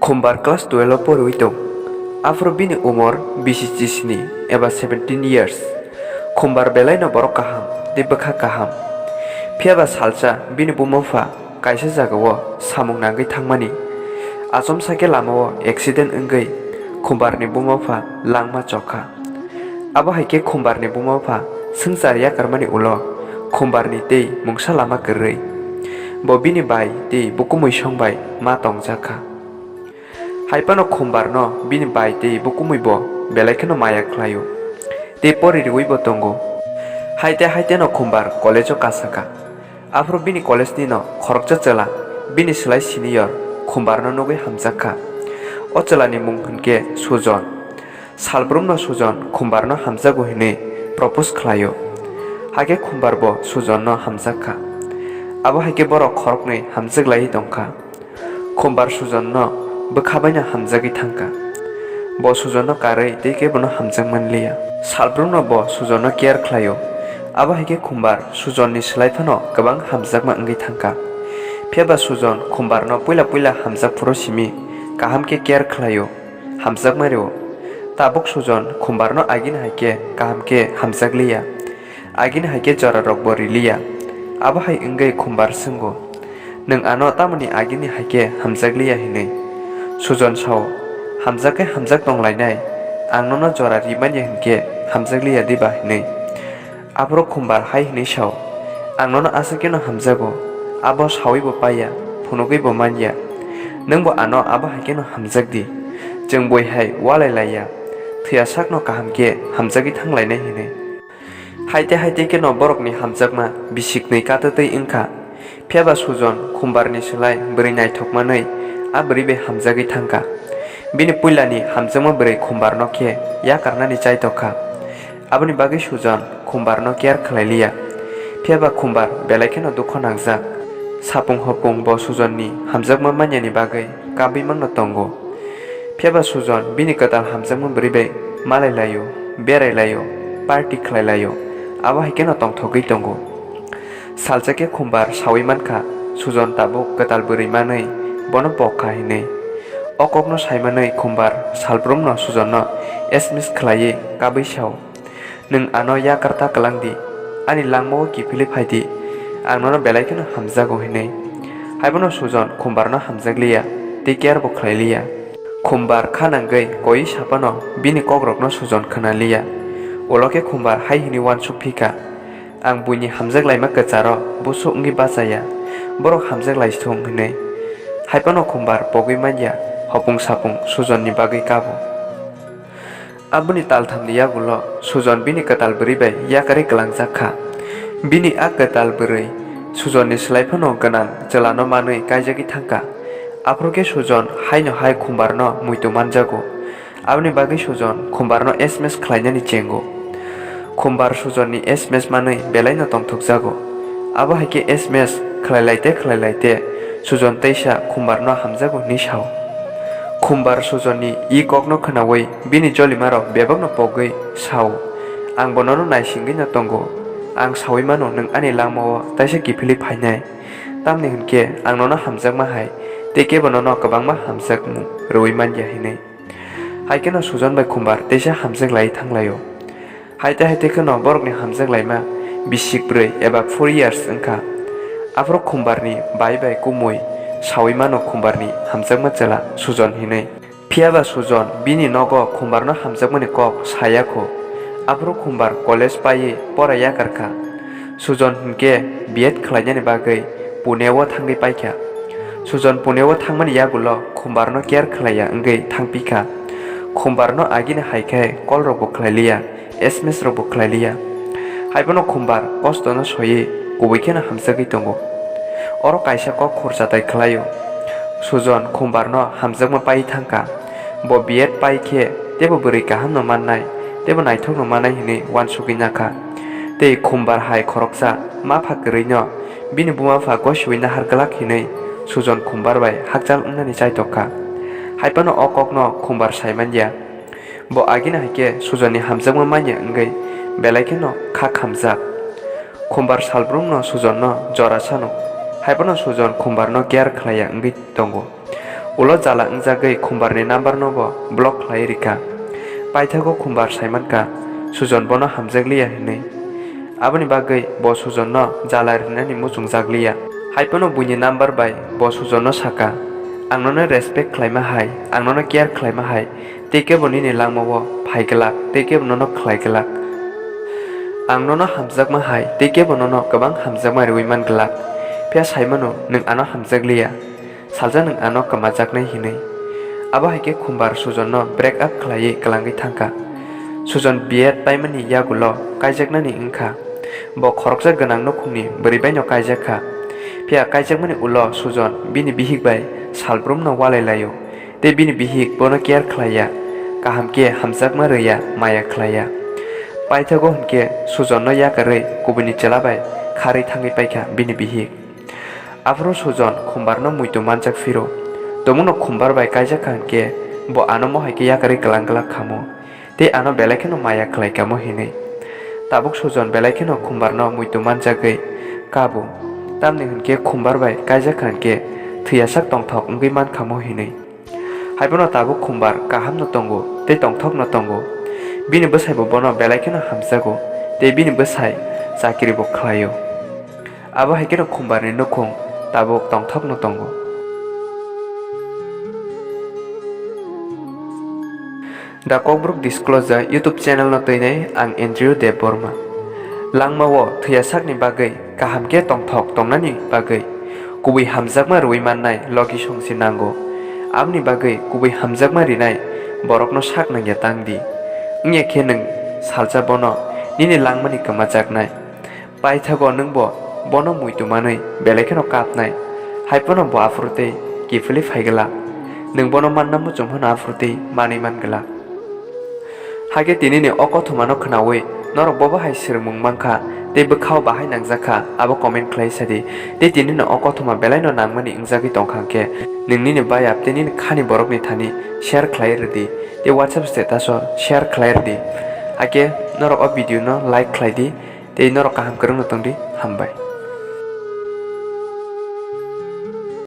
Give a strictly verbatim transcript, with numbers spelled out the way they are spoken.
Khumbar class twelve o poriwi tong. Aphuru bini umor bisi chisni eba seventeen years. Khumbar belaino borok kaham tei bwkha kaham. Phiyaba salsa bini buma bupha kaisa jagao samung nangwi thangmani. Achomsa khe lamao accident wngwi Khumbarni buma bupha langma chokha. Abo hai khe Khumbarni buma bupha swngchar yakarmani ulo Khumbarni tei mungsa lama kwrwi. Bo bini bai tei bukumui song bai ma tongjakha. Hai phano Khumbarno bini bai tei bukumui bo belai kheno maya khlaio. Tei pori riwi bo tongo. Haite haite no Khumbar college o kasaka. Aphuru bini college ni no khoroksa chwla bini slai senior Khumbarno nugwi hamjakha. O chwlani mung hwnkhe Sujon. Salbrumno Sujon Khumbarno hamjago hinwi propose khlaio. Hakhe Khumbar bo Sujonno hamjakha. Abo hai khe borok khoroknwi hamjak laiwi tongkha. Khumbar Sujonno bwkha baino hamjagwi thangkha. Bo Sujonno karwi tei kebono hamjak manliya. Salbrumno bo Sujonno care khlaio. Abo hai khe Khumbar Sujonni slai phano kwbang hamjakma wngwi thangkha. Phiyaba Sujon Khumbarno puila puila hamjak phuru simi kaham khe care khlaio. Hamjakma rwo. Tabuk Sujon Khumbarno agini hai khe kaham khe hamjakliya. Agini hai khe jorarokbo riliya. Abo hai wngwi Khumbar swngo, "Nwng ano tamoni agini hai khe hamjakliya?" hinwi. Sujon sao, "Hamjak khe hamjak tonglainai, ang nono jora rimanya hinkhe hamjakliya diba?" hinwi. Aphuru Khumbar hai hwnwi sao, "Ang nono aswk kheno hamjago, abo sawi bo paiya, phunugwi bo manya. Nwng bo ano abo hai kheno hamjak di. Chwng bui hai walai laiya, thwiya sakno kaham khe hamjagwi thanglainai," hinwi. Haite haite kheno borokni hamjakma bisiknwi katatwi wngkha. Phiyaba Sujon Khumbarni slai bwrwi naithok manwi a bwrwi bai hamjagwi thangkha. Bini puilani hamjakma bwrwi Khumbarno khe yakarnani chaitokha. Aboni bagwi Sujon Khumbarno care khlai liya. Phiyaba Khumbar belai kheno dukho nangjak. Sapung hopung bo Sujonni hamjakma manyani bagwi kabwi mangno tongo. Phiyaba Sujon bini kwtal hamjakma bwrwi bai malai laio, berai laio, party khlai laio, abo hai kheno tongthogwi tongo. Salsa khe Khumbar sawi mankha, Sujon tabuk kwtal bwrwi manwi bono pok kha hinwi. O kokno saimanwi Khumbar salbrumno Sujonno S M S khlaiwi kabwi sao, "Nwng ano yakar ta kwlang di, ani langmao kiphilwi phai di, ang nono belai kheno hamjago," hinwi. Haiphano Sujon Khumbarno hamjakliya, tei care bo khlai liya. Khumbar kha nangwi koiwi saphano bini kokrokno Sujon khna liya. Ulo khe Khumbar hai hwnwi uansuk phi kha, "Ang buini hamjak laima kwcharo busuk wngwi bachaya, borok hamjak lai thung," hinwi. Haiphano Khumbar pogwi manya, hopung sapung Sujonni bagwi kabo. Aboni talthamni yagulo Sujon bini kwtal bwrwi bai yakarwi kwlangjak kha. Bini a kwtal bwrwi Sujonni slai phano gwnang chwlano manwi kaijagwi thangkha. Aphuru khe Sujon haino hai Khumbarno muitu manjago. Aboni bagwi Sujon Khumbarno S M S khlainani chengo. Khumbar Sujonni S M S manwi belaino tongthokjago. Abo hai khe S M S khlai lai te khlai lai te Sujon teisa Khumbarno hamjago hwnwi sao. Khumbar Sujonni i kokno khnaui bini jolimarok bebakno pogwi sao, "Ang bo nono naisingwino tongo. Ang saui mano nwng ani langmao taisa kiphilwi phainai. Tamni hwn khe ang nono hamjakma hai tei kebo nono kwbangma hamjakmung rwui manya," hinwi. Hai kheno Sujon bai Khumbar teisa hamjak lai thanglaio. Haite haite kheno borokni hamjak laima bisik brwi eba four years wngkha. Aphuru Khumbarni bai bai kumui saui mano Khumbarni hamjakma chwla Sujon hinwi. Phiyaba Sujon bini nogo Khumbarno hamjakmani kok saya kho. Aphuru Khumbar college paiwi pora yakarkha. Sujon hinkhe B Ed khlainani bagwi Pune o thangwi paikha. Sujon Pune o thangmani yagulo Khumbarno care khlaiya wngwi thangpikha. Khumbarno agini hai khe call rokbo khlailiya, S M S rokbo khlailiya. Haiphano Khumbar kostono soiwi kubui kheno hamjagwi tongo. Oro kaisa kok khurchatai khlaio. Sujon Khumbarno hamjakma pai thangkha. Bo B Ed pai khe teibo bwrwi kahamno mannai, teibo naithokno mannai hwnwi uansugwi nakha. Tei Khumbar hai khoroksa mapha kwrwino bini buma bupha gosiui nahar glak hinwi Sujon Khumbar bai hakchal wngnani chaitokha. Haiphano o kokno Khumbar saimanliya. Bo agini hai khe Sujonni hamjakma manya wngwi belai kheno kha khamjak. Khumbar salbrumno Sujonno jora sano. Haiphano Sujon Khumbarno care khlaiya wngwi tongo. Ulo jala wngjagwi Khumbarni number no bo block khlai rikha. Paithago Khumbar saimankha Sujon bono hamjakliya hinwi. Aboni bagwi bo Sujonno jala rinani muchungjakliya. Haiphano buini number bai bo Sujonno sakha, "Ang nono respect khlaima hai, ang nono care khlaima hai, tei kebo nini langmao phai glak, tei kebo nono khlai glak. Ang nono hamjakma hai, tei kebo nono kwbang hamjakma riwi man glak. Phiya saimano nwng ano hamjakliya. Salsa nwng ano kwmajaknai," hinwi. Abo hai khe Khumbar Sujonno break up khlaiwi kwlangwi thangkha. Sujon B Ed paimani yagulo kaijaknani wngkha. Bo khoroksa gwnang nukhungni bwrwi baino kaijak kha. Phiya kaijakmani ulo Sujon bini bihik bai salbrumno walai laio. Tei bini bihik bono care khlaiya, kaham khe hamjakma rwya, maya khlaiya. Paithago hwnkhe Sujonno yakarwi kubuini chwla bai kharwi thangwi paikha bini bihik. Aphuru Sujon Khumbarno muitu manjak phiro. Tumungno Khumbar bai kaijak kha hwnkhe bo ano mohai khe yakarwi kwlang glak khamo, tei ano belai kheno maya khlai kamo hinwi. Tabuk Sujon belai kheno Khumbarno muitu manjagwi kabo, tamni hwnkhe Khumbar bai kaijak kha hwnkhe thwiyasak tongthok wngwi man khamo hinwi. Haiphano tabuk Khumbar kahamno tongo tei tongthokno tongo. Bini bwsaibo bono belai kheno hamjago tei bini bwsai chakiribo khlaio. Abo hai kheno Khumbarni nukhung tabuk tongthokno tongo. The Kokborok Disclosure YouTube channel no twinai ang Andrew Debbarma. Langmao thwiya sakni bagwi kaham khe tongthok tongnani bagwi kubui hamjakma rwui mannai logi songsi nango. Aboni bagwi kubui hamjakma rinai borokno sak nangya tang di. Wngya khe nwng salsa bono nini langmani kwmajaknai. Paithago nwngbo bono muitu manwi belai kheno kapnai. Haiphano bo aphuru tei kiphilwi phaigwlak. Nwng bono manna muchung phano aphuru tei manwi mangwlak. Hakhe tinini o kothomano khnaui norok bobo hai swrwngmung mankha tei bwkhao bahai nangjakha, abo comment khlai sadi. Tei tinini o kothoma belaino nangmani wngjagwi tongkha hwnkhe nwng nini bayap tei nini khani borokni thani share khlai rwdi tei WhatsApp status o share khlai rwdi. Hakhe norok o video no like khlai di tei norok kaham kwrwngno tongdi. Hambai.